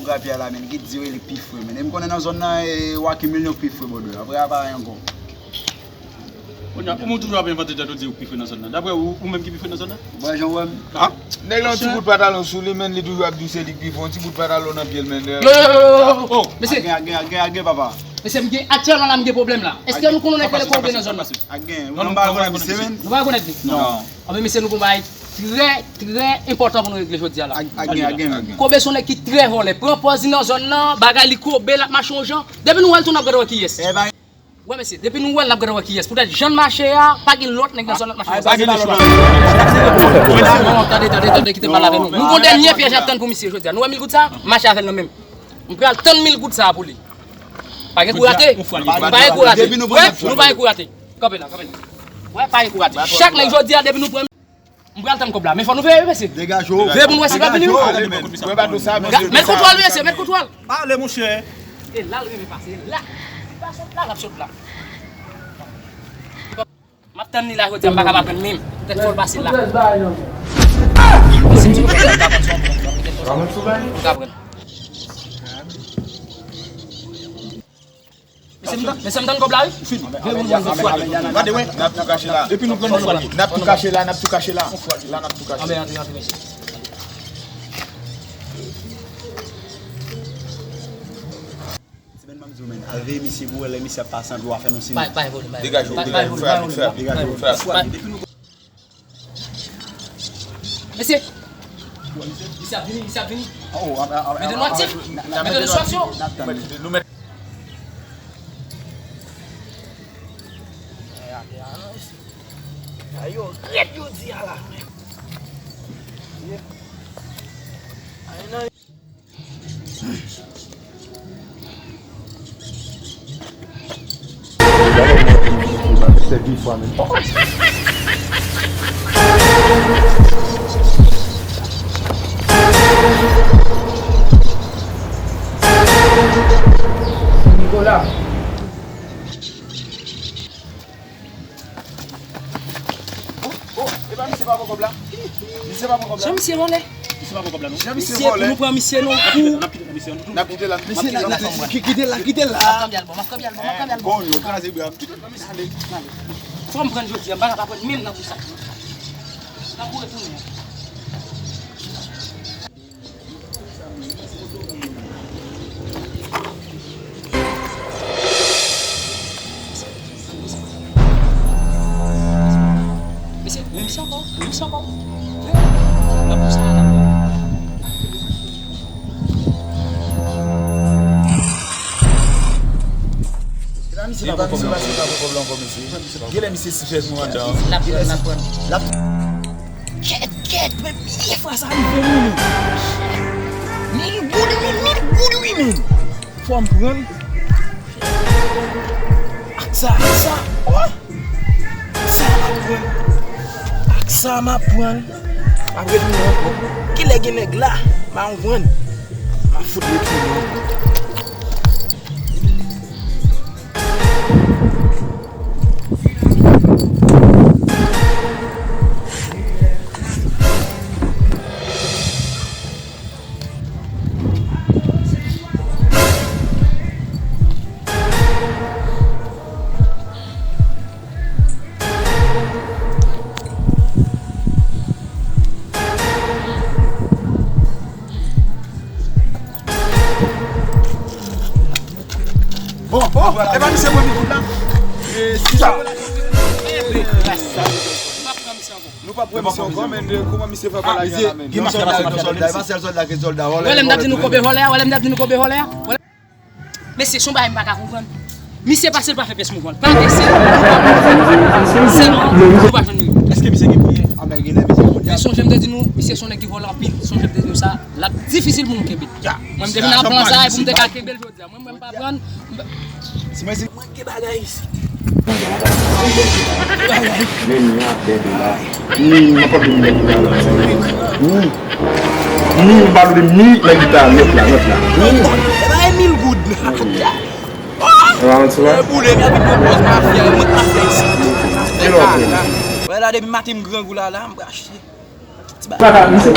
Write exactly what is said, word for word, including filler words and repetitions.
Rapyè la, men, ki di yo li pi fre, men. E m konnen nan zòn nan, e, Wacky Mil yo pi fre, bòdò. Apre a pa ayen ankò. Kounye a, ou moun toujou ap envante tèt ou di ou pi fre nan zòn nan. Daprè ou, ou menm ki pi fre nan zòn nan? Bon, jan w wè m. Ah? Nèg la yon ti bout patalon sou li, men, li toujou ap di se li ki pi fre, yon ti bout patalon nan pye l, men. Yo, yo, yo, yo, yo. Oh, mesye. Agen, agen, agen, agen, papa. Mesye, m gen, aktyèlman la, m gen pwoblèm la. Èske nou konnen nèg ki rele Kobe nan zòn nan? Agen, nou pa rekonèt misye, men. Nou pa rekonèt li? Non. Anben, mesye, nou gen yon bagay trè, trè enpòtan pou nou regle jodi a la. Agen, agen, agen. Kobe se yon nèg ki trè vòlè. Pran pòz li nan zòn nan, bagay li Kobe, l ap mache yon jan. Depi nou wè l tou, n ap gade wè kiyès. Wè, mesye, depi nou wè l, n ap gade wè kiyès. Poutèt jan l mache a, pa gen lòt nèg nan zòn nan k mache konsa. Pa gen lòt. Tande, tande, tande, kite m pale avè nou. Nou gon dènye pyèj n ap tann pou misye jodi a. Nou wè mil goud sa? Mache avè l nan men m. M pral tann mil goud sa pou li. Pa gen kou rate. Pa gen kou rate. Wè, nou pa gen kou rate. Kanpe la, kanpe la. Wè, pa gen kou rate. Chak nèg jodi a, depi nou pran M pral tann kòb la, men fò nou veye wi, mesye. Degaje w. Veye pou nou wè si l ap vini wi. Degaje w. Mwen pa di w sa, men. Met kontwòl wi, mesye, met kontwòl. Ale, monchè. E la l renmen pase, e la. Li pa sot la, l ap sot la. M ap tann li la jodi a, m pa ka pa pran l menm. Poutèt fò l pase la. Si m sou pran, m pa konn si w ap pran, m pa konn si w ap pran. M ka pran. Mesye, m tann, mesye, m tann kòb la wi. Gade, wè. N ap tou kache la. Depi nou pran nou fwa. N ap tou kache la, n ap tou kache la. La, n ap tou kache. Anben, antre, antre, mesye. Ti Ben, ban m di w, men, al veye misye pou wè lè misye ap pase antre w a fè nou siy. Pa, pa gen pwoblèm, pa gen pwoblèm. Degaje w, degaje w, fè rapid, fè rapid, fè rapid. Depi nou Mesye! Misye ap vini, misye ap vini. Mete nou aktif! Mete nou sou aksyon! Nou mèt. Ay, yo rèd jodi a la. Nicolas. Oh, oh, e pa misye pa pran kòb la? Misye pa pran kòb la? Jan misye vòlè. Misye pa pran kòb la, non? Jan misye vòlè. Misye, pou nou pran misye nan kou. N ap kite la, n ap kite la. N ap kite la, n ap kite la. Kite la, kite la. M ap kanpe al bò, m ap kanpe al bò, m ap kanpe al bò. Bon, yo kraze bra m. Ale. Fò m pran jodi a, m pa ka pa pran menm nan kou sa. N ap retounen. Mesye, mesye ankò, mesye ankò. Nan kou sa la. Epa misye pa pran kòb la ankò, mesye. Genlè misye si chèz nou anndan. L ap pran, l ap pran. L ap Kèt, kèt, men byen fwa sa rive wi, men. Mil goud wi, mil goud wi, men. Fò m pran l. Ak sa, ak sa. Oh! Ak sa m ap pran l. Ak sa m ap pran l. M ap retounen ankò. Kilè gen nèg la? M a konprann. M a fout retounen ankò. Bon, bon, e pa misye mwen ki fout la. E, si sa. Nou p ap pran misye ankò, men, kouman misye fè bagay la, men? Gen sòlda, gen sòlda, e pa sèl sòlda ki sòlda vòlè. Wè lè m t ap di nou Kobe vòlè a, wè lè m t ap di nou Kobe vòlè a. Mesye, se yon bagay m pa ka konprann. Misye pase, l pa fè pyès mouvman. L pa fè sèl. Sèlman, nou pa jwenn li. Èske misye gen priyè? Men sonje m te di nou, misye se yon nèg ki vòlè anpil. Sonje m te di nou sa, l ap difisil pou nou kenbe l. Mwen, m te vin ak plan sa, e pou m te ka kenbe l jodi a. Mwen, mwen, m pa pran. Si mwen, si mwen gen bagay isit. Men m ap bebe la. Hmm, m ap bebe la. Hmm. Hmm, m pale de mi nan gita, nòt la, nòt la. Hmm. E pa e mil goud. E pa mèt sou la. E boule, m ap vin pran pòz mafya, e mwen k mafya isit. Kilè w ap vin? Wè la, depi maten m grangou la, la, m brache. Paka, misye